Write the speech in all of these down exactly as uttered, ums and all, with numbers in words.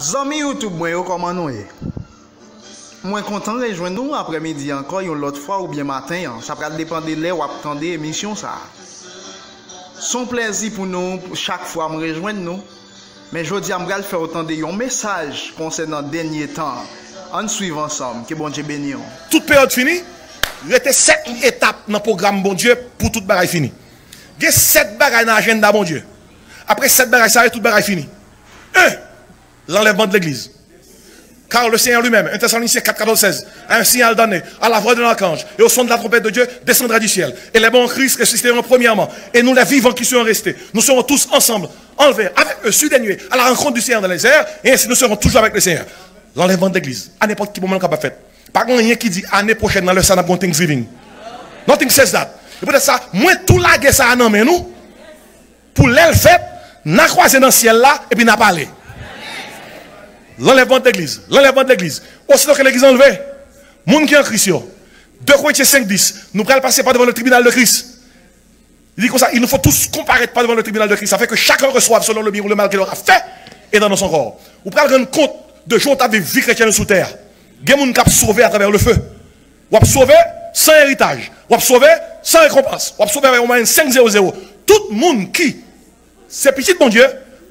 Zanmi YouTube mwen yo, kòman nou ye? Mwen kontan rejwenn nou aprèmidi ankò yon lòt fwa oubyen maten an. Sa pral depann de lè w ap tande emisyon sa a. Se yon plèzi pou nou chak fwa m rejwenn nou. Men jodi a m pral fè w tande yon mesaj konsènan dènye tan an. Ann swiv ansanm. Ke Bondye beni w. Tout peryòd fini, rete sèt etap nan pwogram Bondye pou tout bagay fini. Gen sèt bagay nan ajanda Bondye. Apre sèt bagay sa yo, tout bagay fini. En, l'enlèvement de l'Église. Car le Seigneur lui-même, un Thessaloniciens quatre, quatorze, seize, à un signal donné, à la voix d'un archange, et au son de la trompette de Dieu, descendra du ciel. Et les morts en Christ ressusciteront premièrement. Et nous, les vivants qui serons restés, nous serons tous ensemble enlevés avec eux sur des nuées à la rencontre du Seigneur dans les airs, et ainsi nous serons toujours avec le Seigneur. L'enlèvement de l'Église, à n'importe quel moment, capable fait. Pa gen anyen ki di ane pwochèn nan lè sa n ap gen Thanksgiving. Nothing says that. E poutèt sa, mwen tou lage sa a nan men nou. Pou lè l fèt, n a kwaze nan syèl la, epi n a pale. L'enlèvement de l'Église, l'enlèvement de l'Église. Aussitôt que l'Église est enlevée, moun ki an Kris yo. Deux Corinthiens cinq dix, nous pral passer par devant le tribunal de Christ. Il dit comme ça, il nous faut tous comparaître par devant le tribunal de Christ, afin que chacun reçoive selon le bien ou le mal qu'il aura fait et dans son corps. Ou pral rann kont de jan w t ap viv vi kretyen sou tè a. Gen moun k ap sove atravè le feu. W ap sove san eritaj. W ap sove san rekonpans. W ap sove avèk yon mwayèn senk zewo zewo. Tout moun ki se pitit Bondye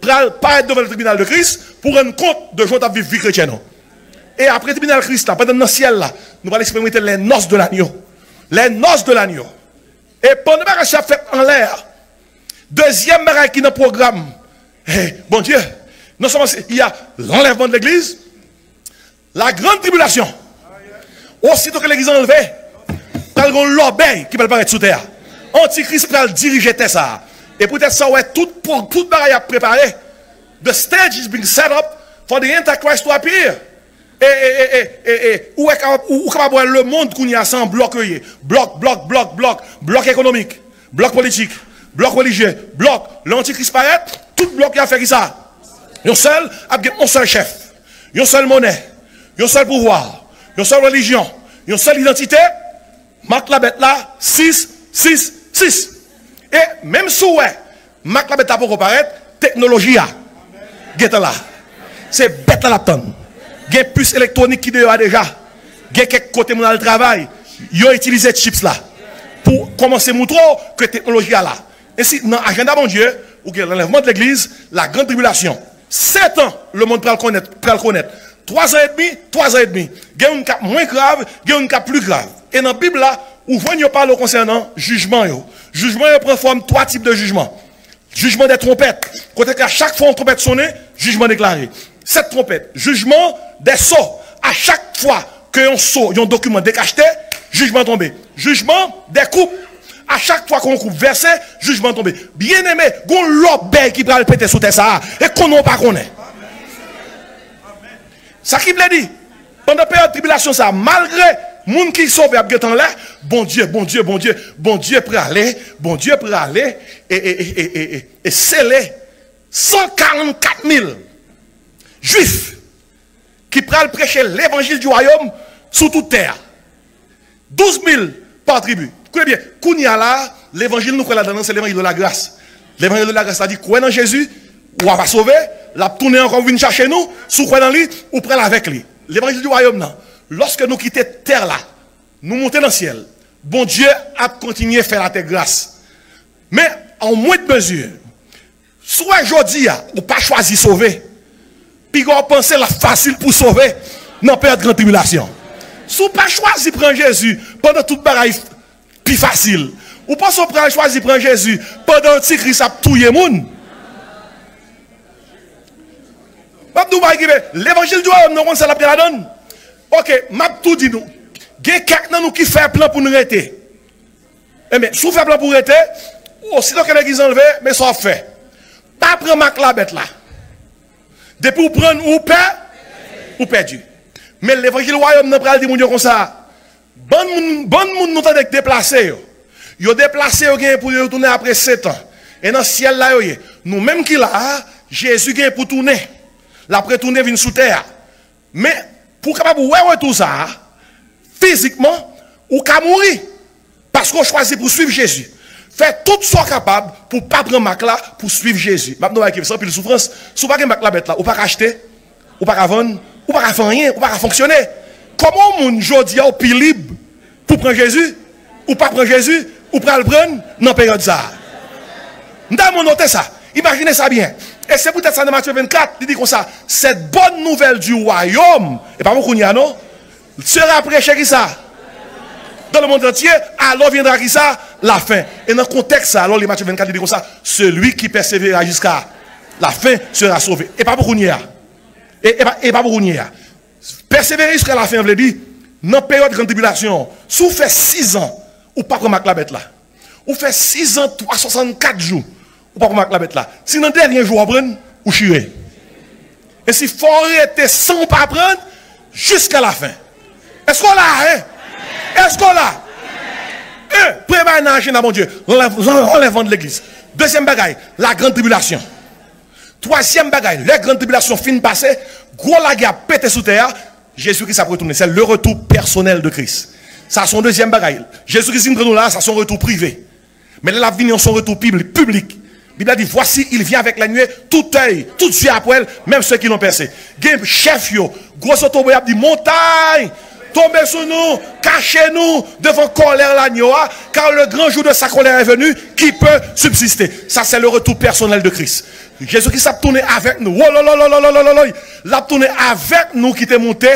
pral parèt devan le tribinal de Kris pou rann kont de jan w t ap viv vi kretyen ou. E apre tribinal Kris la, pandan n nan syèl la, nou pral eksperimante les noces de l'agneau. Les noces de l'agneau. E pandan bagay sa ap fèt anlè a, dezyèm bagay ki nan pwogram, eh, Bondye, non sèlman se, il y a l'enlèvement de l'église, la grande tribulation. Aussitôt que l'église est enlevée, pral gen yon lòbèy ki pral parèt sou tè a. Antikris pral dirije tè sa a. E poutèt sa, w wè tout, pou, tout bagay ap prepare. The stage is being set up for the Antichrist to appear. E, e, e, e, e, e, ou wè kapab, ou, ou kapab wè lemonn kounye a se yon blòk yo ye. Blòk, blòk, blòk, blòk. Blòk ekonomik, blòk politik, blòk relijye, blòk. Lè Antikris parèt, tout blòk yo ap fè kisa? Yon sèl, ap gen yon sèl chèf, yon sèl monè, yon sèl pouvwa, yon sèl relijyon, yon sèl idantite. Mak labèt la, sis, sis, sis. E menm si w wè mak labèt la poko parèt, teknoloji a gentan la. Se bèt la l ap tann. Gen pis elektwonik ki deyò a deja. Gen kèk kote moun al travay, yo itilize chips la pou kòmanse moutre w ke teknoloji a la. Ensi, nan ajanda Bondye, ou gen l'enlèvement de l'église, la grande tribulation. Sèt an, lemonn pral konèt, pral konèt. Twa zan edmi, twa zan edmi. Gen youn k ap mwen grav, gen youn k ap pli grav. E nan Bib la, ou jwenn yo pale w konsènan jijman yo. Jijman yo pran fòm twa tip de jijman. Jijman dè twonpèt, kote ke a chak fwa yon twonpèt sonnen, jijman deklare. Sèt twonpèt, jijman dè so, a chak fwa ke yon so, yon dokiman dekachte, jijman tonbe. Jijman dè koup, a chak fwa ke yon koup vèse, jijman tonbe. Byeneme, gon lòbèy ki pral pete sou tè sa a, e konnen w pa konnen. Sa ki vle di, pandan peryòd tribilasyon sa a, malgre moun ki sove ap gentan anlè, Bondye, Bondye, Bondye, Bondye prale, Bondye prale, e, e, e, e, e, e, e sele san karannkat mil Jwif ki pral preche levanjil di wayòm sou tout tè a. Douz mil pa tribi. Koute byen, kounye a la, levanjil nou kwè ladan l lan, se levanjil de la gras. Levanjil de la gras la di, kwè nan Jezi, w ap sove, l ap tounen ankò vin chache nou, si w kwè nan li, ou pral avèk li. Levanjil di wayòm nan, lòske nou kite tè la, nou monte nan syèl, Bondye ap kontinye fè latè gras. Men, an mwent mezi, si w wè jodi a, ou pa chwazi sove, piga w panse l ap fasil pou sove nan peryòd gran tribilasyon. Si w pa chwazi pran Jezi pandan tout bagay pi fasil, ou panse w pral chwazi pran Jezi pandan Antikris ap touye moun? M ap di w bagay ki vre, levanjil di wayòm nan, w konn sa l ap gen ladan l? Oke, m ap tou di nou, gen kèk nan nou ki fè plan pou n rete. Enben, si w fè plan pou w rete, osito ke legliz anlve, men sa w ap fè. Pa pran mak labèt la. Depi w pran l, ou pè, ou pèdi. Men levanjil wayòm nan pral di moun yo konsa, bann moun, bann moun nou tande k deplase yo, yo deplase, yo genyen pou yo tounen apre sèt an. E nan syèl la yo ye. Nou menm ki la a, Jezi genyen pou tounen. L ap retounen vin sou tè a. Men, pou w kapab wè retou sa a, fizikman, ou ka mouri. Paske w chwazi pou w swiv Jezi. Fè tout sa w kapab pou w pa pran mak la, pou w swiv Jezi. M ap di w bagay ki se anpil soufrans. Si w pa gen mak labèt la, ou pa ka achte. Ou pa ka vann, ou pa ka fè anyen, ou pa ka fonksyone. Kòman yon moun jodi a ou pi lib pou pran Jezi, ou pa pran Jezi, ou pral pran nan peryòd sa a? M ta renmen w note sa. Imajine sa byen. E se poutèt sa nan Matye vennkat, li di konsa, cette bonne nouvelle du royaume, e pa pou kounye a non, sera prêchée kisa? Dans le monde entier, alors viendra kisa? La fin. E nan kontèks sa, lè w li Matye vennkat, li di konsa, celui qui persévérera jusqu'à la fin sera sauvé. E pa pou kounye a. E, e pa, e pa pou kounye a. Pèsevere jiska lafen an vle di, nan peryòd grann tribilasyon an, si w fè sizan, ou pa pran mak labèt la. Ou fè sizan, twa san swasannkat jou, ou pa pran mak labèt la. Si nan dènye jou w ap pran, ou chire. E si fò w rete san w pa pran, jiska lafen. Èske w la, en? Èske w la? En, premye bagay nan ajanda Bondye, lanlèv-, lanlèvman de legliz. Dezyèm bagay, la grande tribulation. Twazyèm bagay, lè grann tribilasyon fin pase, gwo lagè ap pete sou tè a, Jezi Kris ap retounen. Se le retour personnel de Christ. Sa se yon dezyèm bagay. Jezi Kris vin pran nou la, sa se yon retou prive. Men lè l ap vini an, se yon retou piblik, piblik. Bib la di, voici, il vient avec les nuées, tout œil, tout yeux ap wè l, même ceux qui l'ont percé. Gen chèf yo, gwo zotobre ap di, montagne, tonbe sou nou, kache nou devan kòlè lanyo a, car le grand jour de sa colère est venu, qui peut subsister? Sa se le retour personnel de Christ. Jezi Kris ap tounen avèk nou. Wolololololololololol. L ap tounen avèk nou ki te moute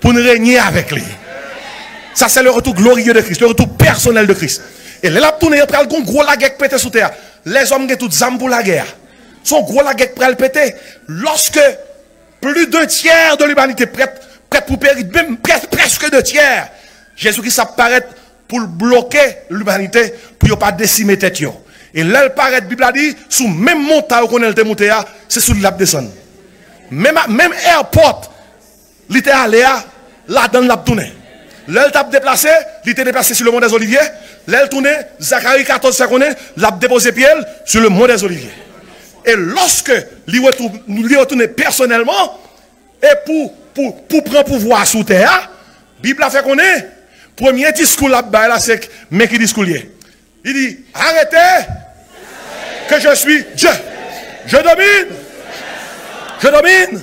pou n renye avèk li. Sa se le retour glorieux de Christ, le retour personnel de Christ. E lè l ap tounen, pral gon gwo lagè k pete sou tè a. Lèzòm gen tout zam pou lagè a. Se yon gwo lagè k pral pete. Lorsque plus d'un tiers de l'humanité prête, prête pour périr, menm prè-, prèske de tyè, Jezi Kris ap parèt pou l bloke limanite, pou yo pa desime tèt yo. E lè l parèt, Bib la di, sou menm montay ou konnen l te moute a, se sou li l ap desann. Menm, menm airport li te ale a, ladan l l ap tounen. Lè l t ap deplase, li te deplase sou le mont des Oliviers. Lè l tounen, Zakari katòz fè konnen l ap depoze pye l sou le mont des Oliviers. E lòske li retou-, li retounen pèsonèlman, e pou, pou, pou pran pouvwa a sou tè a, Bib la fè konnen, premye diskou l ap bay la, se k-, men ki diskou l ye. Li di, arrêtez, que je suis Dieu. Je domine. Je domine.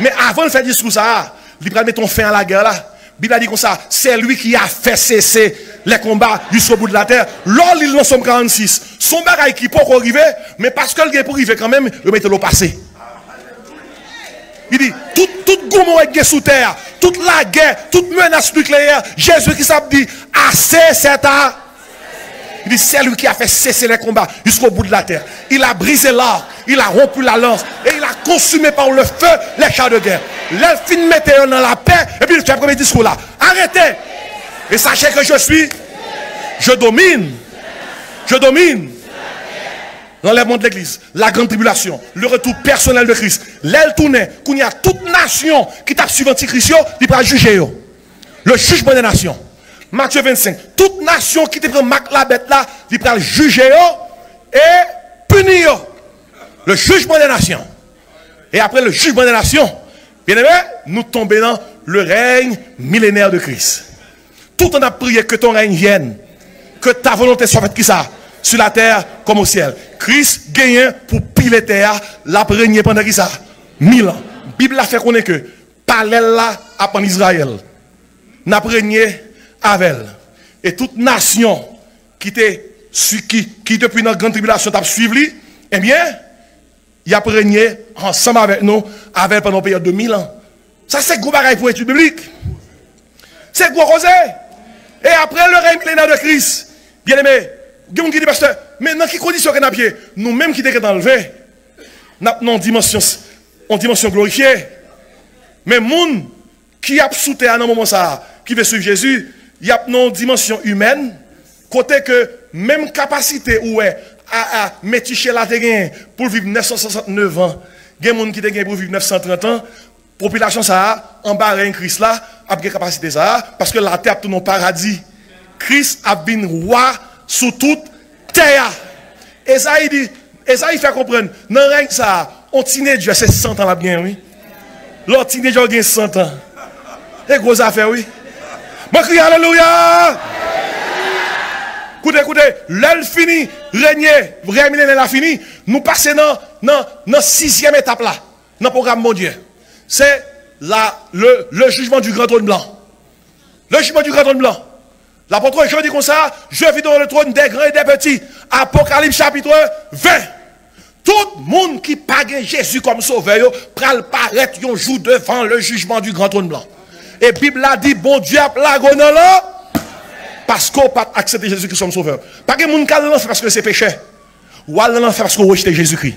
Men avan l fè diskou sa a, li pral mete yon fen a lagè la. Bib la di konsa, c'est lui qui a fait cesser les combats jusqu'au bout de la terre. Lè w li l nan Sòm karannsis, se yon bagay ki poko rive, men paske l gen pou rive kanmenm, yo mete l o pase. Li di, tout, tout goumen w gen sou tè a, tout lagè, tout menas nikleyè, Jezi Kris ap di, assez, c'est a-, li di, c'est lui qui a fait cesser les combats jusqu'au bout de la terre. Il a brisé l'arc, il a rompu la lance, et il a consumé par le feu les chars de guerre. Lè l fin mete yo nan lapè, epi l fè premye diskou la. Arrêtez et sachez que je suis, je domine, je domine. Lanlèvman de legliz, la grande tribulation, le retour personnel de Christ. Lè l tounen, kounye a tout nasyon ki t ap swiv antikris yo, li pral jije yo. Le jugement des nations. Matye vennsenk. Tout nasyon ki te pran mak labèt la, li pral jije yo e pini yo. Le jugement des nations. Et après le jugement des nations, bien-aimé, nou tonbe nan le règne millénaire de Christ. Tout an ap priye, que ton règne vienne, que ta volonté soit faite, kisa? Sur la terre comme au ciel. Kris genyen pou pile tè a, l ap renye pandan kisa? Mil an. Bib la fè konnen ke palè l la ap ann Izrayèl. N ap renye avè l. E tout nasyon ki te sui-, ki, ki depi nan grann tribilasyon t ap swiv li, ebyen, y ap renye ansanm avèk nou, avè l pandan yon peryòd de mil an. Sa se gwo bagay pou etid biblik. Se gwo koze. E apre le règne millénaire de Christ, byeneme, gen moun ki di, pastè, men nan ki kondisyon ke n ap ye? Nou menm ki te gentan leve, n ap nan yon dimansyon, yon dimansyon glorifye. Men moun ki ap sou tè a nan moman sa a, ki vle swiv Jezi, y ap nan yon dimansyon imèn, kote ke menm kapasite ou wè a, a, Metichela te genyen pou l viv nèf san swasantnèf an, gen moun ki te genyen pou viv nèf san trant an, popilasyon sa a, anba rèy Kris la, ap gen kapasite sa a, paske latè ap tounen yon paradi. Kris ap vin wa sou tout tè a. Ezayi di, Ezayi fè konprann, nan rèy sa a, on tinedjè se san tan l ap genyen, wi. Lè w tinedjè w gen san tan. E gwo zafè, wi. Mwen kriye alelouya! Koute, koute, lè l fini renye, rèy milenè la fini, nou pase nan, nan, nan sizyèm etap la, nan pwogram Bondye. C'est la, le, le jugement du grand trône blanc. Le jugement du grand trône blanc. L'apôtre Jean di konsa, je vis devant le trône des grands et des petits. Apocalypse chapitre vingt. Tout moun ki pa gen Jezi kòm sovè yo pral parèt yon jou devan le jugement du grand trône blanc. E Bib la di Bondye ap lage w nan lanfè paske w pa t aksepte Jezi Kris kòm sovè. Pa gen moun k al nan lanfè paske se pechè. Ou al nan lanfè paske w rejte Jezikri.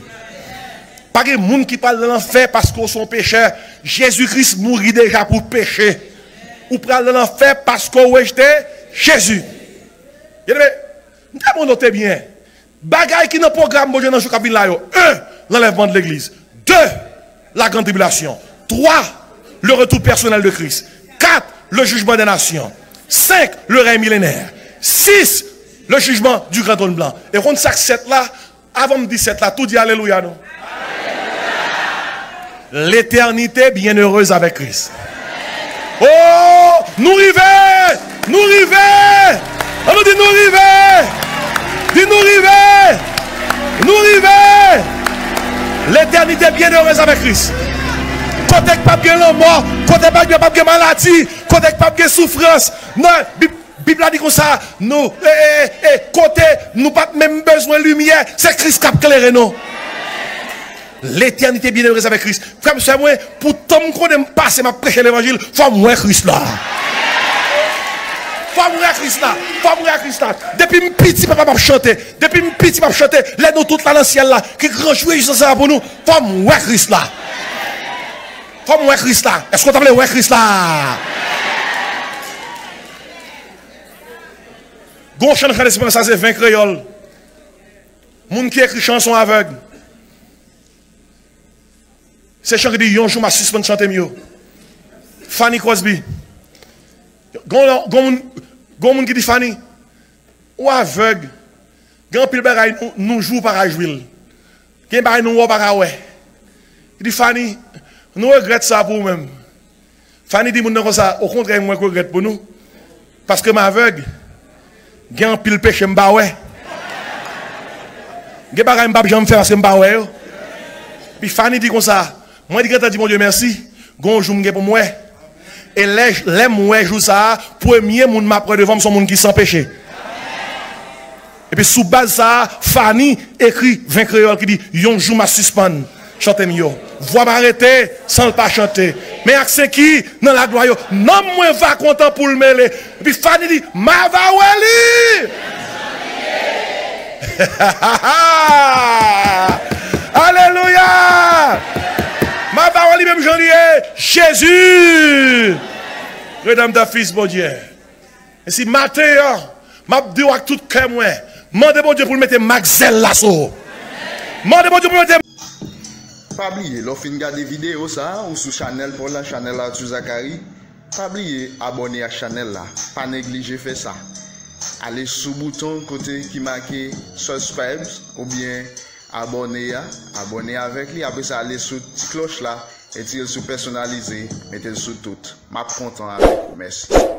Pa gen moun ki pral nan lanfè paske w se yon pechè. Jezi Kris mouri deja pou peche. Ou pral nan lanfè paske w rejte Jezi. Byeneme, m ta mande w te byen. Bagay ki nan pwogram Bondye nan jou k ap vin la yo. En, lanlèvman de legliz. De, la grande tribulation. Twa, le retour personnel de Christ. Kat, le jugement des nations. Senk, le règne millénaire. Sis, le jugement du grand trône blanc. E konn sa k sèt la? Avan m di sèt la, tou di alelouya non. L'éternité bienheureuse avec Christ. Oh, nou rive! Nou rive! An nou di nou rive! Di nou rive! Nou rive! L'éternité bienheureuse avec Christ. Kote k p ap gen lanmò, kote k p ap gen, p ap gen maladi, kote k p ap gen soufrans. Non, Bib, Bib la di konsa, nou, e, e, e, kote nou p ap menm bezwen limyè, se Kris k ap klere nou. L'éternité bienheureuse avec Christ. Frè m, sè mwen, pou tan m konnen m pase, m ap preche levanjil, fò m wè Kris la. Fò m wè Kris la. Fò m wè Kris la. Depi m piti, papa m ap chante. Depi m piti, m ap chante. Lè nou tout la nan syèl la, ki gran jou rejwisans sa pou nou, fò m wè Kris la. Fò m wè Kris la. Èske w ta vle wè Kris la? Gon chan nan chan espirituèl sa se ven kreyòl. Moun ki ekri chan an se yon avèg. Se chan ki di yon jou m a sispann chante m yo. Fanny Crosby. Gon, gon moun, gon moun ki di Fanny, ou avèg. Gen anpil bagay nou, nou jwe ou pa ka jwe l. Gen bagay nou wè ou pa ka wè. Li di Fanny, nou regrèt sa pou ou menm. Fanny di moun nan konsa, okontrè mwen k regrèt pou nou. Paske m avèg. Gen anpil peche m pa wè. Gen bagay m p ap janm fè paske m pa wè yo. Epi Fanny di konsa, mwen di gentan di Bondye mèsi, gon jou m gen pou m wè. E lè, lè m wè jou sa a, premye moun m ap wè devan m se yon moun ki san peche. Epi sou baz sa a, Fanny ekri ven kreyòl ki di, yon jou m a sispann chante m yo. Vwa m a rete san l pa chante. Men ak sen ki nan laglwa yo, nanm mwen va kontan pou l mele. Epi Fanny di, m a va wè li! Alelouya! M a va wè li menm jan li ye. Jezi! Redanmtè, Fis Bondye. E si maten an, m ap di w ak tout kè mwen, mande Bondye pou l mete mak zèl la sou ou. Mande Bondye pou l mete. Pa bliye, lè w fin gade videyo sa a, ou sou chanèl pa w la, chanèl Arthur Zacharie, pa bliye abòne ak chanèl la. Pa neglije fè sa. Ale sou bouton kote ki make subscribe oubyen abòne a, abòne avèk li. Apre sa, ale sou ti klòch la, retire l sou pèsonalize, mete l sou tout. M ap kontan avèk ou. Mèsi.